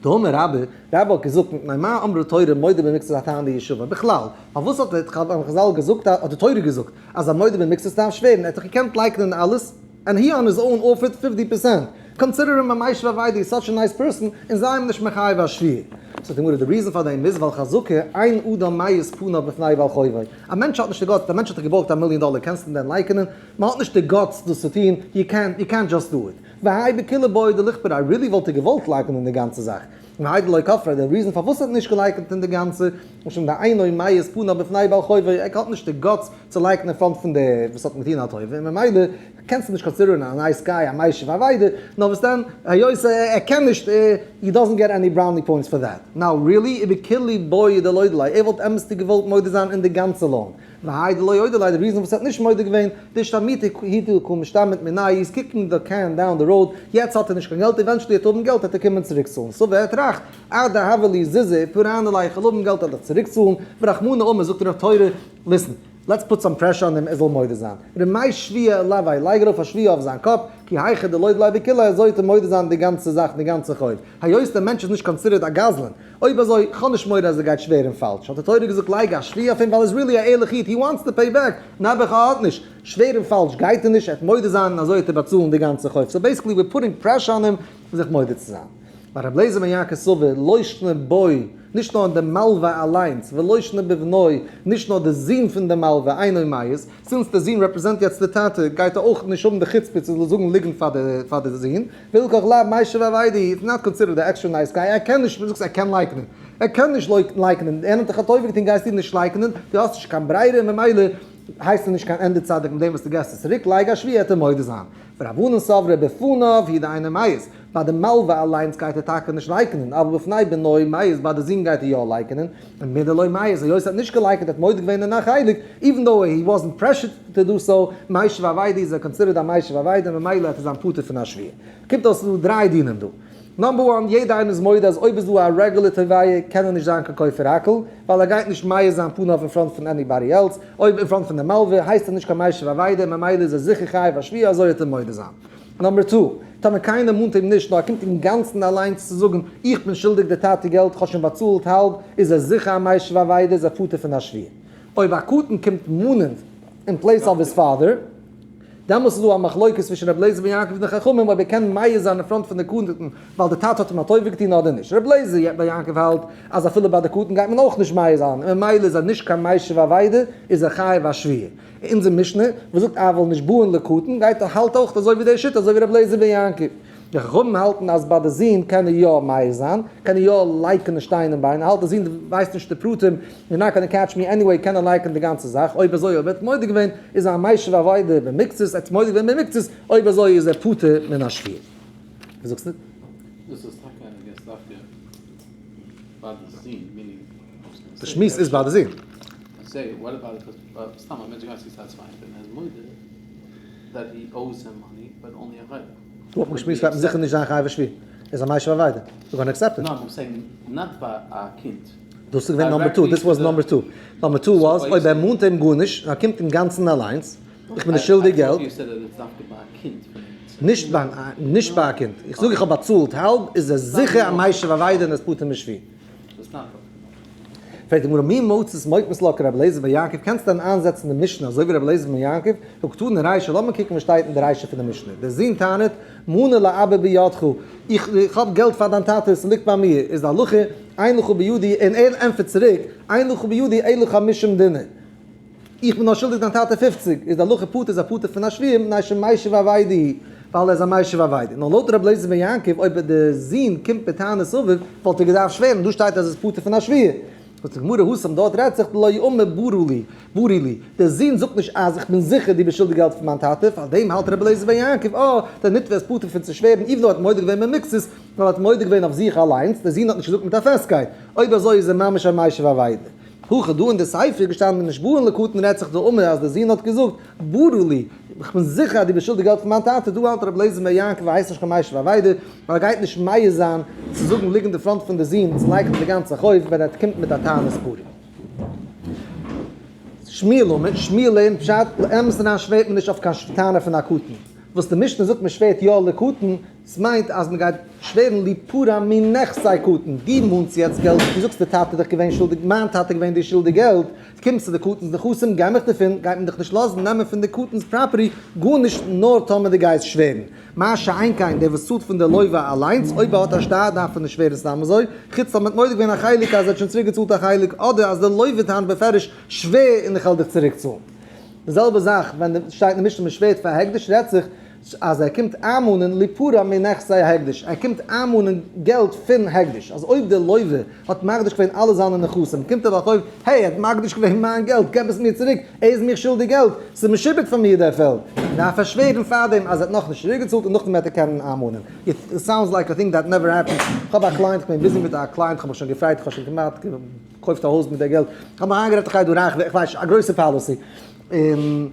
דאמר רבה, רבה האט געזאגט, מפני מה אמרה תורה מודה במקצת הטעם וישבע, בכלל, פארוואס האט די חזל געזאגט, האט די תורה געזאגט, אז א מודה במקצת דארף שווערן, ער האט דאך געקענט לייקענען אלעס, and he on his own offered 50 percent, consider him א משיב אבידה, he's such a nice person, און זיי אים נישט מחייב א שבועה. זאגט די גמרא, די reason פאר דעם איז ווייל חזקה אין אדם מעיז פניו בפני בעל חובו, א מענטש האט נישט די guts, א מענטש האט דאך געבארגט א מיליאן דאלער, קענסטו אים דען לייקענען? מען האט נישט די guts דאס צו טון, יו קענט, יו קענט דזשאסט דו איט. והאי בכוליה בעי דליכפריה, really וואלט ער געוואלט לייקענען די גאנצע זאך. והאי דלא כפריה, די reason פארוואס ער האט נישט געלייקענט אין די גאנצע, משום דאינו מעיז פניו בפני בעל חובו, ער האט נישט די guts צו לייקענען אין front פון דער וואס האט געטון א טובה, און ממילא קענסטו נישט consider ען א nice guy א משיב אבידה, נאר וואס דען, היות ער קען נישט, he doesn't get any brownie points for that. Now really, ובכוליה בעי דלודי ליה, ער וואלט אמת'דיג געוואלט מודה זיין אין די גאנצע loan. והאי דלא אודי ליה, די reason וואס ער האט נישט מודה געווען, דאשתמיטי הוא דקא משתמיט מיניה, he's kicking the can down the road, יעצט האט ער נישט קיין געלט, eventually ער וועט האבן געלט וועט ער קומען צוריק צאלן, סבר ער טראכט, עד דהוה לי זוזי ופרענא ליה, איך וועל האבן געלט וועל איך צוריק צאלן, ורחמנא אמר זאגט ער אויף תורה, listen, let's put some pressure on him ער זאל מודה זיין, רמי שבועה עילויה, לייג ארויף א שבועה אויף זיין קאפ, כי היכי דלודי ליה בכוליה, אזוי וועט ער מודה זיין די גאנצע זאך, די גאנצע חוב, היות דער מענטש איז נישט considered א גזלן, אויב אזוי, כ'האב נישט מורא אז ער גייט שווערן פאלש, האט די תורה געזאגט לייג א שבועה אויף אים ווייל ער איז really א ערליך איד, he wants to pay back, נעבעך ער האט נישט, שווערן פאלש גייט ער נישט, ער וועט מודה זיין און אזוי וועט ער באצאלן די גאנצע חוב, so basically we're putting pressure on him זיך מודה צו זיין. ביי רבי אליעזר בן יעקב סבר לא שנא בו, נישט נאר די מלווה אליינס, ולא שנא בבנו, נישט נאר די זון פון די מלווה, אינו מעיז, since די זון represent יעצט די טאטע, גייט ער אויך נישט האבן די חוצפה צו זאגן ליגנט פאר די זון, והלכך לאו משיב אבידה, he's not considered א extra nice guy, ער קען נישט, ווי זאגסטו ער קען לייקענען? ער קען נישט לייקענען, ער האט דיך א טובה געטון גייסטו נישט לייקענען, דו האסט נישט קיין ברירה ממילא הייסט ער נישט קיין ענדע צדיק מיט דעם וואס דו געסט עס צוריק, לייג א שבועה וועט ער מודה זיין. ורבנן סברי בפניו הוא דאינו מעיז, ביי די מלווה אליינס גייט ער טאקע נישט לייקענען, אבל בפני בנו מעיז, ביי די זון גייט ער יא לייקענען, און מדלא מעיז, היות ער האט נישט געלייקענט ער האט מודה געווען אין א חלק, even though he wasn't pressured to do so, משיב אבידה איז ער considered א משיב אבידה ממילא האט ער זיין פטור פון א שבועה. קומט אויס ס'איז דא דריי דינים דא. number one, יעדע איינער איז מודה אז אויב איז דא א רעגולער תובע קען ער נישט זיין קיין כופר הכל, ווייל ער גייט נישט מעיז זיין פניו אין front פון anybody else, אויב אין front פון די מלווה הייסט ער נישט קיין משיב אבידה ממילא איז ער זיכער חייב א שבועה אזוי וועט ער מודה זיין. number two, טאמער קיינער מאנט אים נישט נאר ער קומט אינגאנצן אליינס צו זאגן איך בין שולדיג די טאטע געלט כ'האב שוין באצאלט האלב איז ער זיכער א משיב אבידה איז ער פטור פון א שבועה. אויב א קטן קומט מאנען in place of his father, דעמאלס איז דא א מחלוקת צווישן רבי אליעזר בן יעקב און די חכמים אויב ער קען מעיז זיין אין front פון די קטן ווייל די טאטע האט אים א טובה געטון אדער נישט. רבי אליעזר בן יעקב האלט אז אפילו ביי די קטן גייט מען אויך נישט מעיז זיין און ממילא איז ער נישט קיין משיב אבידה איז ער חייב א שבועה. אונזער משנה וואס זאגט אבל נשבעין לקטן גייט האלט אויך אזוי ווי די שיטה אזוי ווי רבי אליעזר בן יעקב. די חכמים האלטן אז ביי די זון קען ער יא מעיז זיין, קען ער יא לייקענען שטיין און ביין, האלט די זון ווייסט נישט די פרטים, you're not gonna catch me anyway קען ער לייקענען די גאנצע זאך, אויב אזוי אויב ער האט מודה געווען איז ער א משיב אבידה במקצת, ער האט מודה געווען במקצת, אויב אזוי איז ער פטור מן השבועה. וואס זאגסטו? דאס איז טאקע א געסט דווקא. די שמועס איז ביי די זון. דא האט מען געשמועסט גייט מען זיכער נישט זיין חייב בשבועה. איז א משיב אבידה. We're gonna accept it. דאס איז געווען number two, this was number two. Number two was, אויב ער מאנט אים גארנישט, ער קומט אינגאנצן אליינס, איך בין נישט שולדיג געלט. נישט ביי נישט ביי א קינד. איך זאג איך האב באצאלט האלב, איז עס זיכער א משיב אבידה און עס פטור משבועה. פרעגט די גמרא מי מצית מוקמת לה כרבי אליעזר בן יעקב, קענסט דען איינזעצן די משנה אזוי ווי רבי אליעזר בן יעקב? הא קתני רישא, לאמיר קוקן וואס שטייט אין די רישא פון די משנה, דער זון טענה'ט, מנה לאבא בידך, איך האב געלט פאר דיין טאטע, עס ליגט ביי מיר, איז די הלכה, אין לך בידי, און ער ענטפערט צוריק, אין לך בידי אלא חמישים דינר, איך בין נאר שולדיג דיין טאטע 50, איז די הלכה פטור איז א פטור פון א שבועה, מפני שמשיב אבידה הוא, ווייל ער איז א משיב אבידה. נאר לויט רבי אליעזר בן יעקב, אויב די זון קומט בטענת אביו, וואלט ער געדארפט שווערן, דא שטייט אז ער איז פטור פון א שבועה. זאגט די גמרא התם דארט רעדט זיך דלא אמר ברור לי, ברור לי, דער זון זאגט נישט אז איך בין זיכער דו ביסט שולדיג געלט פאר מיין טאטע, פאר דעם האלט רבי אליעזר בן יעקב אה, דער נתבע איז פטור פון צו שווערן even though ער האט מודה געווען במקצת, ווייל ער האט מודה געווען אויף זיך אליינס, דער זון האט נישט געזאגט מיט א פעסטקייט, אויב אזוי איז ער ממש א משיב אבידה. הכא דא אין די סיפא איז געשטאנען נשבעין לקטן רעדט זיך דאמר אז דער זון האט געזאגט ברור לי, איך בין זיכער אז דו ביסט שולדיג געלט פאר מיין טאטע, דא האלט רבי אליעזר בן יעקב ער הייסט נישט קיין משיב אבידה, ווייל ער גייט נישט מעיז זיין צו זאגן ליגנט אין front פון די זון צו לייקענען די גאנצע חוב ווען ער קומט מיט א טענת פרים. שמואל אמר, שמואל לערנט פשט, לאמת אריין שווערט מען נישט אויף קיין טענה פון א קטן. וואס די משנה זאגט מען שווערט יא לקטן, ס'מיינט אז מ'גייט שווערן ליפרע מנכסי קטן, דו מאנסט יעצט געלט, דו זאגסט די טאטע איז דיך געווען שולדיג, מיין טאטע איז געווען דיר שולדיג געלט, קומסט צו די קטן'ס נכסים, גיי מיך דערפון, גייט מען דיך נישט לאזן נעמען פון די קטן'ס property גארנישט נאר טאמער דו גייסט שווערן. מה שאין כן דער וואס צאלט פון די לוה אליינס, אויב ער האט א שטר דארף ער נישט שווערן סתם אזוי, חוץ טאמער האט מודה געווען א חלק אז ער האט שוין צוריק געצאלט א חלק, אדער אז די לוה טענה'ט בפירוש שווער און איך וועל דיך צוריק צאלן. די זעלבע זאך ווען שטייט אין משנה מ'שווערט פאר הקדש רעדט זיך אז ער קומט איינמאנען ליפרע מנכסי ההקדש, ער קומט איינמאנען געלט פון הקדש, אז אויב דער לוה האט מקדיש געווען אלע זיינע נכסים, קומט ער בחוב, hey, ער האט מקדיש געווען מיין געלט, געב עס מיר צוריק, ער איז מיר שולדיג געלט, ס'איז משועבד פאר מיר דער פעלד, דארף ער שווערן פארדעם אז ער האט נאכנישט צוריקגעצאלט און נאכדעם וועט ער קענען איינמאנען. It sounds like a thing that never happened. כ'האב א client, כ'בין busy מיט א client, כ'האב מיך שוין געפרייט, כ'האב שוין כמעט געקויפט א הויז מיט דער געלט, כ'האב מיך איינגערעדט איך גיי דא רייך ווערן, כ'ווייס נישט, א גרויסע policy, און.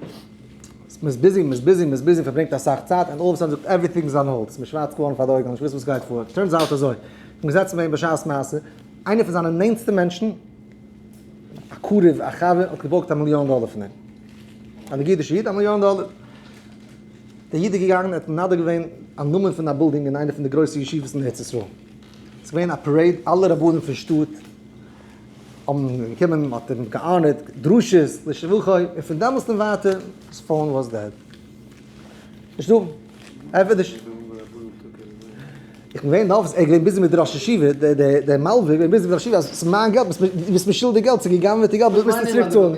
מ'איז busy, מ'איז busy, מ'איז busy, פארברענגט אסאך צייט, and all of a sudden זאגט everything is on hold, ס'איז מיר שווארץ געווארן פאר די אויגן, כ'האב נישט געוואוסט וואס גייט פאר, turns out אזוי, כ'בין געזעצן ביי אים בשעת מעשה, איינער פון זיינע נענטסטע מענטשן, א קרוב, א חבר, האט געבארגט א מיליאן דאלער פון אים, א נגידישע איד, א מיליאן דאלער, דער איד איז געגאנגען, ער האט מנדב געווען א נאמען פון א בילדינג אין איינע פון די גרויסע ישיבות אין ארץ ישראל, ס'איז געווען א parade, אלע רבנים פון שטאט, האבן געקומען, מען האט אים גע honor ט, דרשות לשבחו, און פון דעמאלסט און ווייטער, his phone was dead. נישט דא. ער וועט נישט. איך בין געווען nervous, ער איז געווען busy מיט די ראש ישיבה, דער מלווה איז געווען busy מיט די ראש ישיבה, אז ס'איז מיין געלט, ביסט מיר שולדיג געלט, ס'איז גע'גנב'עטע געלט, מוזט מיר צוריק צאלן.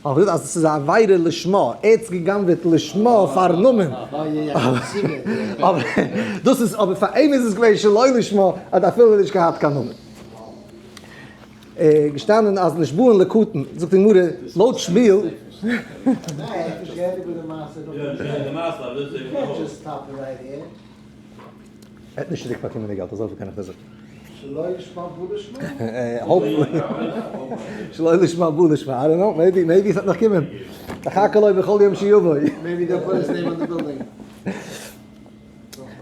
האב איך געזאגט אז ס'איז א עבירה לשמה, ער האט עס גע'גנב'עט לשמה פאר'ן נאמען. אבער דאס איז, אבער פאר אים איז עס געווען שלא לשמה, ער האט אפילו נישט געהאט קיין נאמען. געשטאנען אז נשבעין לקטן, זאגט די גמרא, לויט שמואל. ער האט נישט צוריק באקומען די געלט, אזויפיל קען איך דיר זאגן. Hopefully. שלא לשמה בא לשמה, I don't know, maybe, maybe עס וועט נאך קומען. אחכה לו בכל יום שיבוא.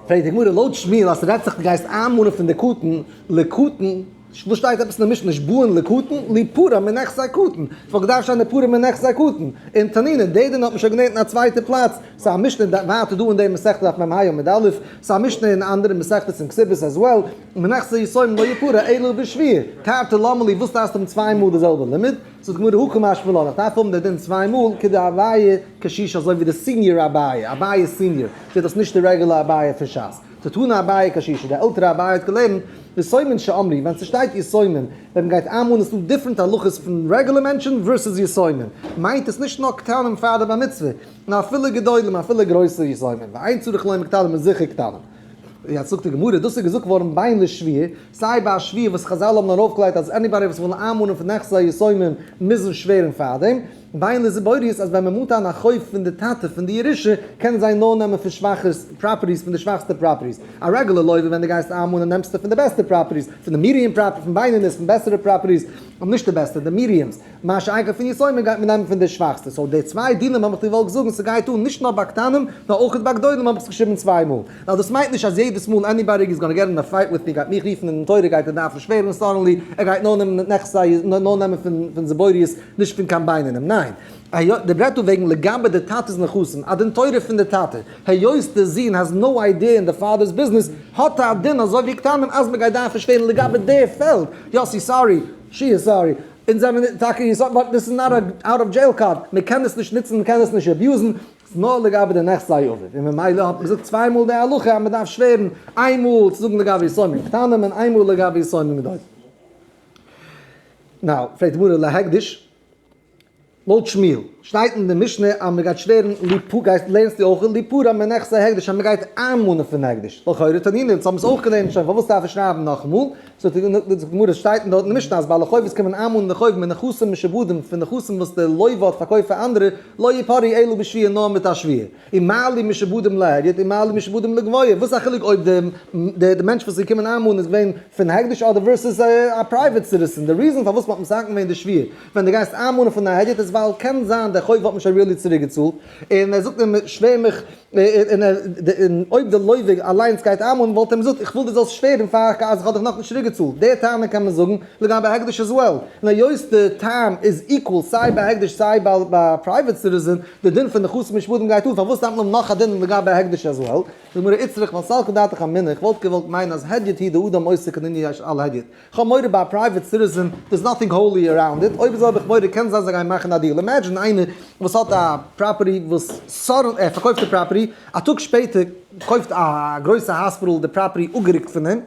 פרעגט די גמרא, לויט שמואל אז ס'רעדט זיך דו גייסט איינמאנען פון די קטן, לקטן, וואס שטייט עפעס אין די משנה נשבעין לקטן, ליפרע מנכסי קטן, ס'וואלט געדארפט שטיין ליפרע מנכסי קטן, און תנינא, די דין האט מען שוין געלערנט אין א צווייטע פלאץ, ס'איז א משנה ווייטער דא אין די מסכת דף מ"ה עמוד א', ס'איז א משנה אין אנדערע מסכתות אין כתובות as well, מנכסי יתומים לא יפרע אלא בשבועה, תרתי למה לי, וואס דארפסטו האבן צוויי מאל די זעלבע לימוד? זאגט די גמרא הא קא משמע לן, איך דארף האבן די דין צוויי מאל, כדאביי קשישא אזוי ווי די senior אביי, אביי senior, זעט אויס נישט די regular אביי פון שס, דתנא אביי קשישא, די עלטערע אביי האט געלערנט, יתומים שאמרו, ווען ס'שטייט יתומים, ווען מ'גייט איינמאנען ס'דא different הלכות פון regular מענטשן versus יתומים, מיינט עס נישט נאר קטנים פאר די בר מצוה, נאר אפילו גדולים, אפילו גרויסע יתומים, ואין צריך לומר קטנים איז זיכער קטנים. יעצט זאגט די גמרא, דאס איז געזאגט געווארן בין לשבועה, סיי ביי א שבועה וואס חזל האבן ארויפגעלייגט אז anybody וואס וויל איינמאנען פון נכסי היתומים מוזן שווערן פארדעם, בין לזיבורית אז ווען מען מאנט איין א חוב פון די טאטע פון די ירושה קענען זיי נאר נעמען פון שוואכע properties פון די שוואכסטע properties. א רעגולער לוה ווען די גייסט איינמאנען נעמסטו פון די בעסטע properties, פון די medium property, פון בינונית, פון בעסערע properties, אבער נישט די בעסטע, די mediums. מה שאין כן פון יתומים גייט מען נעמען פון די שוואכסטע. so די צוויי דינים האב איך דיר געוואלט זאגן ס'גייט אן נישט נאר ביי קטנים נאר אויך ביי גדולים האב איך עס געשריבן צוויי מאל. ווייל דאס מיינט נישט אז יעדעס מאל anybody is gonna get in a fight with me גייט מיך רופן אין תורה גייט ער דארפן שווערן suddenly ער גייט נאר נעמען נכסי נאר נעמען פון זיבורית נישט פון קיין בינונים ניין די רעדט דא וועגן לגבי די טאטע'ס נכסים א דין תורה פון די טאטע היות די זון has no idea אין די father's business האט א דין אזוי ווי קטנים אז מ'גייט דארפן שווערן לגבי די פעלד יאסי sorry שיע sorry אונז זעמיר טאקע but דאס איז not a out of jail card מ'קען עס נישט נוצן מ'קען עס נישט abuse ן נאר לגבי די נכסי אביו, און ממילא האט מען געזאגט צוויי מאל די הלכה אז מען דארף שווערן, איין מאל צו זאגן לגבי יתומים קטנים און איין מאל לגבי יתומים גדולים. now, פרעגט די גמרא להקדש, לויט שמואל, שטייט אין די משנה אז מען גייט שווערן ליפא, גייסט לערנסטו אויך ליפרע מנכסי הקדש אז מען גייט איינמאנען פון הקדש, לכאורה תנינא, אונז האבן עס אויך געלערנט שוין, פארוואס דארף איך שרייבן נאכאמאל? זאגט די גמרא, שטייט אין דארט אין די משנה אז בעלי חובות קומען איינמאנען די חוב מנכסים משועבדים, פון נכסים וואס דער לוה האט פארקויפט פאר אנדערע, לא יפרעו אלא בשבועה נאר מיט א שבועה. ומה לי משועבדים להדיוט ומה לי משועבדים לגבוה, וואס איז א חילוק אויב די די מענטש וואס איז געקומען איינמאנען איז געווען פון הקדש אדער versus א private citizen, די reason פארוואס מען האט מתקן געווען די שבועה ווען דו גייסט איינמאנען פון א הדיוט איז ווייל קען זיין דער חוב האט מען שוין really צוריק געצאלט און ער זאגט אים שווער מיך און אויב די לוה אליינס גייט איינמאנען וואלט ער אים געזאגט איך וויל דו זאלסט שווערן פאר אז איך האב דיך נאכנישט צוריק געצאלט, די טענה קען מען זאגן לגבי הקדש as well, און היות די טעם איז equal סיי ביי הקדש סיי ביי א private citizen, די דין פון נכסים משועבדים גייט אן, פארוואס דארף מען האבן נאך א דין לגבי הקדש as well? זאגט די גמרא איצטריך ווייל סלקא דעתך אמינא, איך וואלט געוואלט מיינען אז הדיוט הוא דאדם עושה קנין על הדיוט, איך האב מורא ביי א private citizen there's nothing holy around it, אויב אזוי האב איך מורא קען זיין זיי גייען מאכן א deal, imagine איינער וואס האט א property וואס sudden ער פארקויפט די property, א טאג שפעטער קויפט א גרויסע האספיטאל די property אפגערוקט פון אים,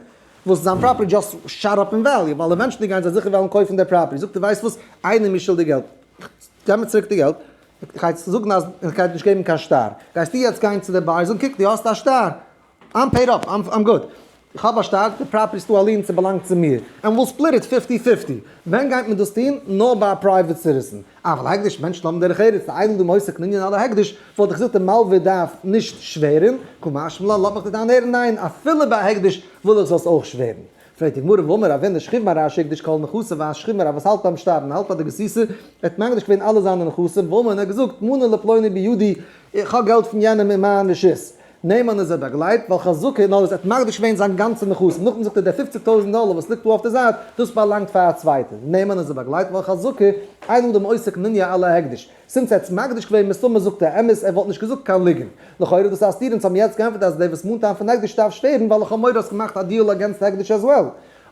וואס זיין property just shot up אין value, ווייל eventually גייען זיי זיכער וועלן קויפן די property, זאגט ער ווייסט וואס, איינער מיר שולדיג געלט, געב מיר צוריק די געלט, איך גיי זאגן אז איך גיי נישט געבן קיין שטר, גייסטו יעצט גיין צו די buyer זאגן קוק דו האסט א שטר, I'm paid up, I'm good. איך האב א שטר, די property איז דא א lien, ס'באלאנגט צו מיר. And we'll split it fifty fifty. ווען גייט מען דאס טון? נאר ביי א private citizen. אבל הקדש, מענטשן האבן דרך ארץ, אין אדם עושה קנין על ההקדש, וואלט איך געזאגט די מלווה דארף נישט שווערן, קא משמע לן, לאזט מיך נישט איינהערן, ניין, אפילו ביי הקדש וויל איך זאלסט אויך שווערן. פרעגט די גמרא, והאמר רבינא שכיב מרע שהקדיש כל נכסיו, א שכיב מרע וואס האלט ביים שטארבן, האלט ביי די גסיסה, ער האט מקדיש געווען אלע זיינע נכסים, והאמר און ער האט געזאגט, מנה לפלוני בידי, איך האב געלט פון יענעם אין מיין רשות. נאמן איז ער באגלייבט, ווייל חזקה נאר אז ער האט מקדיש געווען זיין גאנצע נכסים, נאכדעם זאגט ער דער פופציג טויזנט דאלער וואס ליגט דא אויף די זייט, דאס באלאנגט פאר א צווייטער, נאמן איז ער באגלייבט, ווייל חזקה, אין אדם עושה קנין על ההקדש, since ער האט מקדיש געווען מסתמא זאגט ער אמת, ער וואלט נישט געזאגט קיין ליגנט. לכאורה דאס א סתירה, אונז האבן יעצט געענטפערט אז דער וואס מאנט איין פון הקדש דארף שווערן, ווייל לכאו' מורא האסט געמאכט א deal against הקדש as well.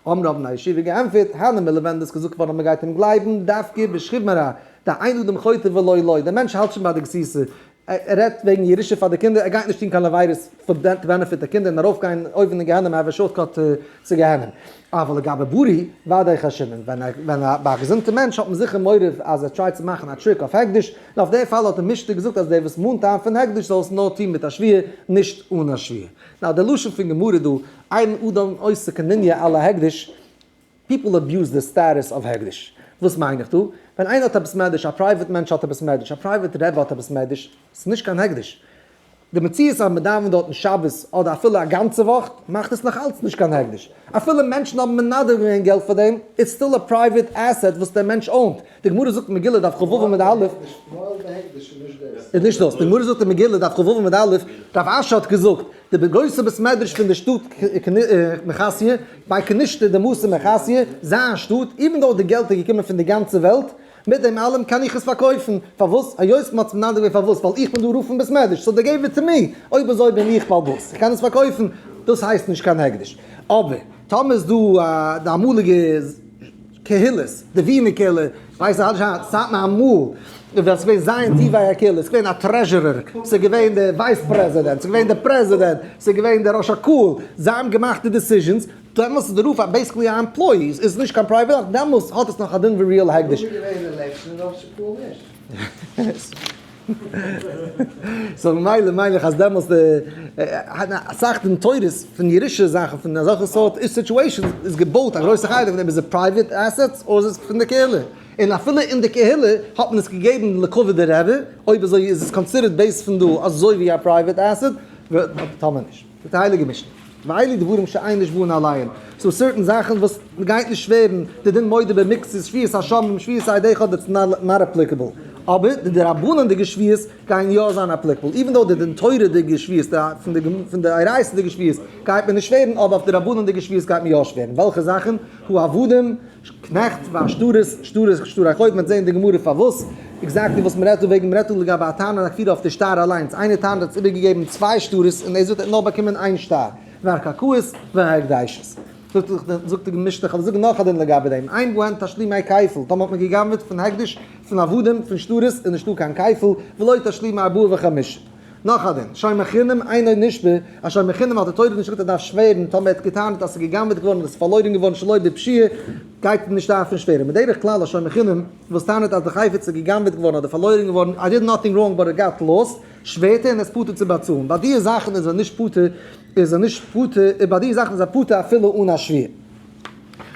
האבן רוב בני ישיבה געענטפערט, הני מילי ווען דאס געזאגט געווארן אז מען גייט אים גלייבן, דווקא בשכיב מרע, דאין אדם חוטא ולא לו, דער מענטש האלט שוין ביי די גסיסה, ער רעדט וועגן ירושה פאר די קינדער, ער גייט נישט טון קיין עבירות פאר די benefit די קינדער און ארויפגיין אויבן אין גיהנום have a shortcut צו גיהנום. אבל לגבי בריא, ודאי חיישינן, ווען א ווען א ביי א געזונטע מענטש האט מען זיכער מורא אז ער try ט צו מאכן א trick אויף הקדש, און אויף די פאל האט די משנה געזאגט אז דער וואס מאנט איין פון הקדש זאל עס נאר טון מיט א שבועה, נישט אן א שבועה. now די לשון פון גמרא דא, אין אדם עושה קנין על ההקדש, people abuse the status of הקדש. וואס מיין איך דא? ווען איינער האט א בית מדרש, א private מענטש האט א בית מדרש, א private רבי האט א בית מדרש, ס'איז נישט קיין הקדש. די מציאות אז מ'דאווענט דארטן שבת אדער אפילו א גאנצע וואך, מאכט עס נאך אלץ נישט קיין הקדש. אפילו מענטשן האבן מנדב געווען געלט פאר דעם, it's still a private asset וואס דער מענטש own ט. די גמרא זאגט אין מגילה דף כ"ו עמוד א', איז נישט דאס, די גמרא זאגט אין מגילה דף כ"ו עמוד א', רב אשי האט געזאגט, די גרויסע בית מדרש פון די שטאט מחסיא, ביי כנישתא דמתא מחסיא, זיין שטאט, even though די געלט איז געקומען פון די גאנצע וועלט, מיט דעם אלעם קען איך עס פארקויפן, פארוואס? היות מען האט עס מנדב געווען פארוואס? ווייל איך בין דא רב פון בית מדרש, so they gave it to me, אויב אזוי בין איך בעל הבית, איך קען עס פארקויפן, דאס הייסט נישט קיין הקדש. אבער טאמער איז דא די אמאליגע קהילות, די ווינער קהילה, ווייס איך נישט היינט, סאטמאר אמאל, ווען ס'איז געווען זיין טבעי הקהילה, ס'איז געווען א treasurer, ס'איז געווען די vice president, ס'איז געווען די פרעזידענט, ס'איז געווען די ראש הקהל, זיי האבן געמאכט די decisions, דעמאלס איז די רב basically א employee, איז נישט קיין private, דעמאלס האט עס נאך א דין ווי real הקדש. רב איז געווען election און ראש הקהל נישט. so ממילא מיין איך אז דעמאלס די אסאך דין תורות פון ירושה זאכן פון אזעלכע סארט situations איז געבויט א גרויסע חלק פון דעם איז private assets אדער איז עס פון די קהילה. און אפילו אין די קהילה האט מען עס געגעבן לכבוד די רבי, אויב אזוי איז עס considered based פון דא אזוי ווי א private asset, טאר מען נישט. די הייליגע משנה. ואלו דברים שאין נשבעין עליהן. ס'דא certain זאכן וואס מ'גייט נישט שווערן, די דין מודה במקצת, שבועת השומרים, שבועת עד אחד, that's not applicable. אבער די דרבנן'דיגע שבועות גייען יא זיין applicable. Even though די דין תורה'דיגע שבועות, די פון די אורייתא'דיגע שבועות גייט מען נישט שווערן, אבער אויף די רבנן'דיגע שבועות גייט מען יא שווערן. וועלכע זאכן? הוא עבדים, קנעכט, והשטרות, שטרות, שטרי חוב, מ'וועט זען אין די גמרא פארוואס, exactly וואס מ'רעדט דא וועגן, מ'רעדט דא לגבי א טענה און א כפירה אויף די שטר אליינס, איינער טענה'ט ער האט איבערגעגעבן צוויי שטרות און ער זאגט ער האט נאר באקומען איין שטר, והקרקעות וההקדשות. זאגט די משנה, כ'וועל זאגן נאך א דין לגבי דעם, אין בהן תשלומי כפל, טאמער האט מען גע'גנב'עט פון הקדש, פון עבדים, פון שטרות, איז נישטא קיין כפל, ולא תשלומי ארבעה וחמישה. נאך א דין, שומר חינם אינו נשבע, א שומר חינם האט די תורה נישט געזאגט ער דארף שווערן, טאמער ער האט געטענה'ט אז ס'איז גע'גנב'עט געווארן אדער ס'איז פארלוירן געווארן שלא בפשיעה, גייט ער נישט דארפן שווערן. בדרך כלל א שומר חינם וואס טענה'ט אז די חפץ איז גע'גנב'עט געווארן אדער פארלוירן געווארן, I did nothing wrong but it got lost, שווערט ער און ער איז פטור צו באצאלן. ביי די זאכן איז ער נישט פטור, איז ער נישט פטור, ביי די זאכן איז ער פטור אפילו אן א שבועה.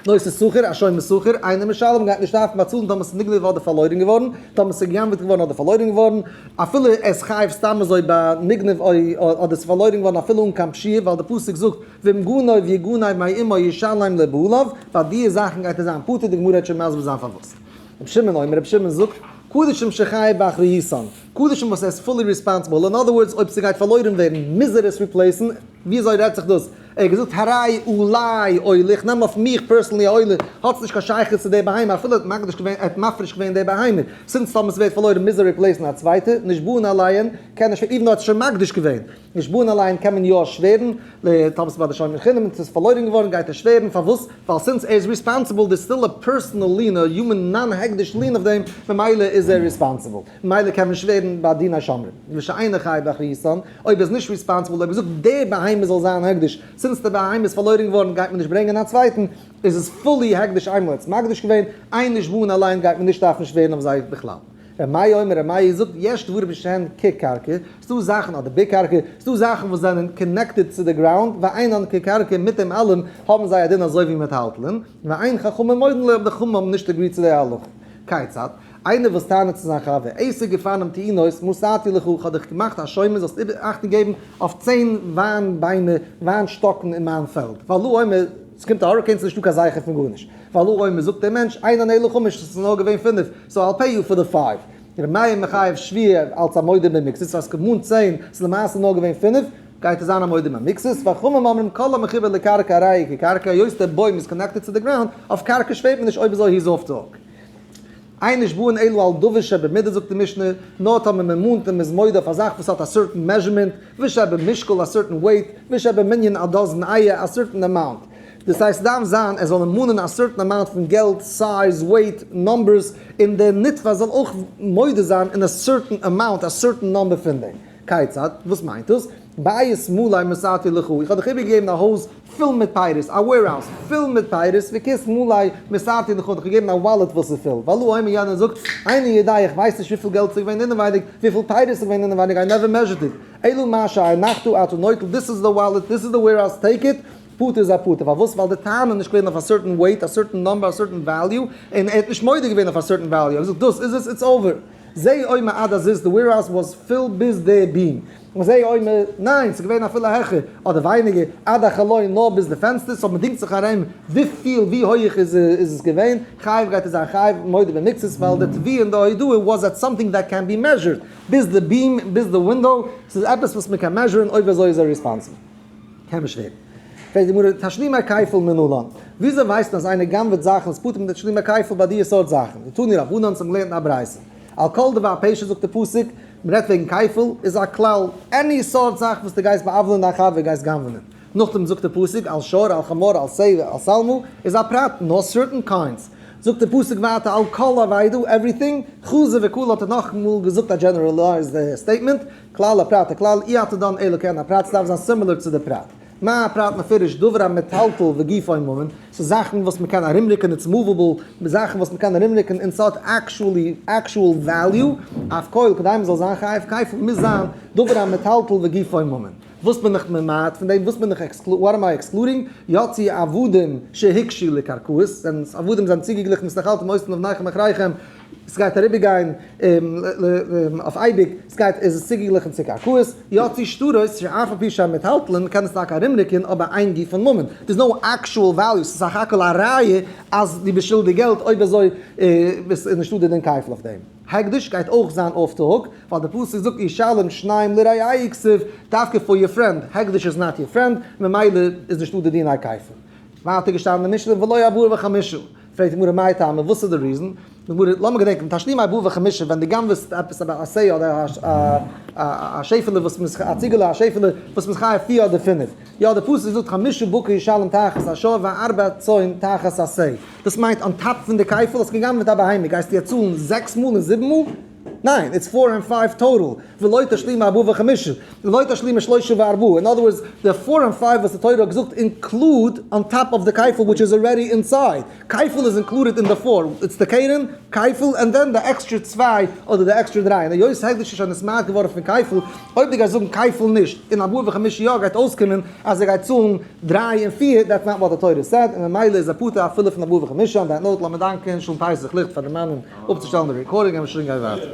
נושא שכר, א שומר שכר, אינו משלם גייט נישט דארפן באצאלן טאמער ס'איז נגנב אדער פארלוירן געווארן, טאמער ס'איז גע'גנב'עט געווארן אדער פארלוירן געווארן, אפילו ער איז חייב סתם אזוי ביי נגנב אדער ס'איז פארלוירן געווארן אפילו אן קיין פשיעה, ווייל די פסוק זאגט ואם גנב יגנב מעמו ישלם לבעליו, ביי די זאכן גייט ער זיין פטור, די גמרא וועט שוין מסביר זיין פארוואס. רבי שמעון אומר, רבי שמעון זאגט, קדשים שחייב באחריותן, קדשים וואס ער איז fully responsible, in other words אויב ס'גייט פארלוירן ווערן מוז ער עס replace ן, וויאזוי רעדט זיך דאס? ער האט געזאגט הרי עלי עולה, איך נעם אויף מיך personally א עולה, האטס נישט קיין שייכות צו די בהמה, אפילו ער האט מקדיש געווען, ער האט מפריש געווען די בהמה, since טאמער ס'ווערט פארלוירן מוז ער replace ן א צווייטע, נשבעין עליהן, קען ער שווערן, even though ער האט עס שוין מקדיש געווען, נשבעין עליהן קען מען יא שווערן, טאמער ס'איז ביי די שומר חינם און ס'איז פארלוירן געווארן גייט ער שווערן, פארוואס? ווייל since ער איז responsible, there's still a personal lien, א human non הקדש lien אויף דעם, ממילא איז ער responsible. ממילא קען מען שווערן ביי דיני שומרים. ושאינו חייב באחריותן, אויב ער איז נישט responsible, אויב ער זאגט די בהמה זאל זיין הקדש, since די בהמה איז פארלוירן געווארן גייט מען נישט ברענגען א צווייטן, איז עס fully הקדש איינמאל ער האט עס מקדיש געווען, אין נשבעין עליהן גייט מען נישט דארפן שווערן אויף זיי בכלל. ר' מאיר אומר, ר' מאיר זאגט, יש דברים שהן כקרקע, ס'דא זאכן אדער בקרקע, ס'דא זאכן וואס זענען connected צו די ground, ואינן כקרקע, מיט דעם אלעם האבן זיי א דין אזוי ווי מטלטלין, ואין חכמים מודין לו, אבער די חכמים האבן נישט agreed צו די הלכה. כיצד? איינער וואס טענה'ט צו זיין חבר, עשר גפנים תאנות מסרתי לך, כ'האב דיך געמאכט א שומר זאלסט איבער אכטונג געבן אויף 10 וויין ביימער, וויין שטאקן אין מיין פעלד. והלא אומר, ס'קומט א hurricane ס'נישטא קיין זכר פון גארנישט. והלא אומר, זאגט דער מענטש, אינן אלא חמש, ס'איז נאר געווען פינף, so I'll pay you for the five. ר' מאיר מחייב שבועה אלץ א מודה במקצת, אז כמון 10, ס'איז למעשה נאר געווען פינף, גייט עס זיין א מודה במקצת, וחכמים אומרים כל המחובר לקרקע הרי הוא כקרקע, היות דער בוים איז connected צו די ground, אויף קרקע שווערט מען נישט אויב אזוי he's off the hook. אין נשבעין אלא על דבר שבמידה זאגט די משנה, נאר טאמער מען מאנט און מען איז מודה אויף א זאך וואס האט א certain measurement, ושבמשקל א certain weight, ושבמנין א dozen אייער א certain amount. דאס הייסט ס'דארף זיין ער זאל אים מאנען א certain amount פון געלט, size, weight, numbers, און דער נתבע זאל אויך מודה זיין אין א certain amount, א certain number פון דעם. כיצד? וואס מיינט דאס? בית מלא מסרתי לך, איך האב דיך איבערגעגעבן א הויז פול מיט פירות, א warehouse פול מיט פירות, וכיס מלא מסרתי לך, האב דיך געגעבן א wallet וואס איז פול. והלא אומר יענער זאגט, איני יודע, איך ווייס נישט וויפיל געלט ס'איז געווען אינעווייניג, וויפיל פירות איז געווען אינעווייניג, I never measured it. אלא מה שהנחת אתה נוטל, this is the wallet, this is the warehouse, take it, פטור איז א פטור. פארוואס? ווייל די טענה איז נישט געווען אויף א certain weight, א certain number, א certain value, און ער האט נישט מודה געווען אויף א certain value. ער האט געזאגט דאס איז עס, it's over. זה אומר עד הזיז, די warehouse was full ביז די beam. און זה אומר, ניין, ס'איז געווען אפילו העכער, אדער ווייניגער, עד החלון, נאר ביז די פענסטער, so מ'דינגט זיך ארום וויפיל, ווי הויעך איז עס געווען, חייב גייט עס זיין חייב מודה במקצת, ווייל די תביעה און די הודאה was at something that can be measured, ביז די beam, ביז די window, ס'איז עפעס וואס מ'קען measure ן, אויב אזוי איז ער responsible. קען מען שווערן. פרעגט די גמרא, תשלומי כפל מנלן, וויאזוי ווייסט מען אז איינער גנב'עט זאכן איז פטור מיט תשלומי כפל ביי די סארט זאכן? דתנו רבנן אונז האבן געלערנט אין א ברייתא, על כל דבר פשע זאגט די פסוק, מען רעדט וועגן כפל, איז א כלל, any סארט זאך וואס דו גייסט בא'עוול'ען דיין חבר גייסט גנב'ענען. נאכדעם זאגט די פסוק, על שור, על חמור, על שה, על שלמה, איז א פרט, נאר certain kinds. זאגט די פסוק ווייטער, על כל אבידה, everything, חזר וכלל האט ער נאכאמאל געזאגט א generalized statement, כלל ופרט וכלל, אי אתה דן אלא כעין הפרט, ס'דארף זיין similar צו די פרט. מה הפרט מפורש דבר המטלטל וגופו ממון, ס'איז זאכן וואס מ'קען ארומרוקן it's movable, זאכן וואס מ'קען ארומרוקן און ס'האט actually actual value, אף כל כדי מ'זאל זיין חייב כפל מוז זיין דבר המטלטל וגופו ממון. וואס בין איך ממעט פון דעם? וואס בין איך exclude? What am I excluding? יצאו עבדים שהוקשו לקרקעות, זענען עבדים זענען צוגעגליכן והתנחלתם אותן לבניכם אחריכם, ס'גייט אריבערגיין אויף אייביג, ס'גייט איז עס צוגעגליכן צו קרקעות, יצאו שטרות שאף על פי שהן מטלטלין, מ'קען עס טאקע ארומרוקן אבער אין גופן ממון, there's no actual value, ס'איז סך הכל א ראיה אז דו ביסט שולדיג געלט, אויב אזוי איז נישטא די דין כפל אויף דעם. הקדש גייט אויך זיין off the hook, ווייל די פסוק זאגט ישלם שניים לרעהו כתיב, דווקא for your friend, הקדש איז not your friend, ממילא איז נישטא די דין הכפל. ווייטער געשטאנען אין משנה ולא ארבעה וחמישה, פרעגט די גמרא מאי טעמא, וואס איז די reason? די גמרא, לאמיר געדענקען, תשלומי ארבעה וחמישה, ווען דו גנב'סט עפעס א שה אדער א שעפעלע וואס מ'איז א ציגעלע א שעפעלע וואס מ'איז חייב פיר אדער פינף, יא די פסוק זאגט חמשה בקר ישלם תחת השור וארבע צאן תחת השה, דאס מיינט on top פון די כפל, האסט גע'גנב'עט א בהמה גייסטו יעצט צאלן זעקס מאל און זיבן מאל? ניין, it's four and five total, ולא תשלומי ארבעה וחמישה, ולא תשלומי שלשה וארבעה, in other words, די four און five וואס די תורה האט געזאגט include on top of די כפל which is already inside, כפל איז included אין די four, it's די קרן, כפל, and then די עקסטרע צוויי אדער די עקסטרע דריי, און היות הקדש איז שוין נתמעט געווארן פון כפל, אויב דו גייסט זאגן כפל נישט, און ארבעה וחמישה יא, גייט אויסקומען אז ער גייט צאלן דריי און פיר, that's not what די תורה said, און ממילא איז ער פטור אפילו פון ארבעה וחמישה, on that note לאמיר דאנקען שלום פסח ליכט פאר דערמאנען אפצושטעלן די recording און מיר שוין גיין ווייטער.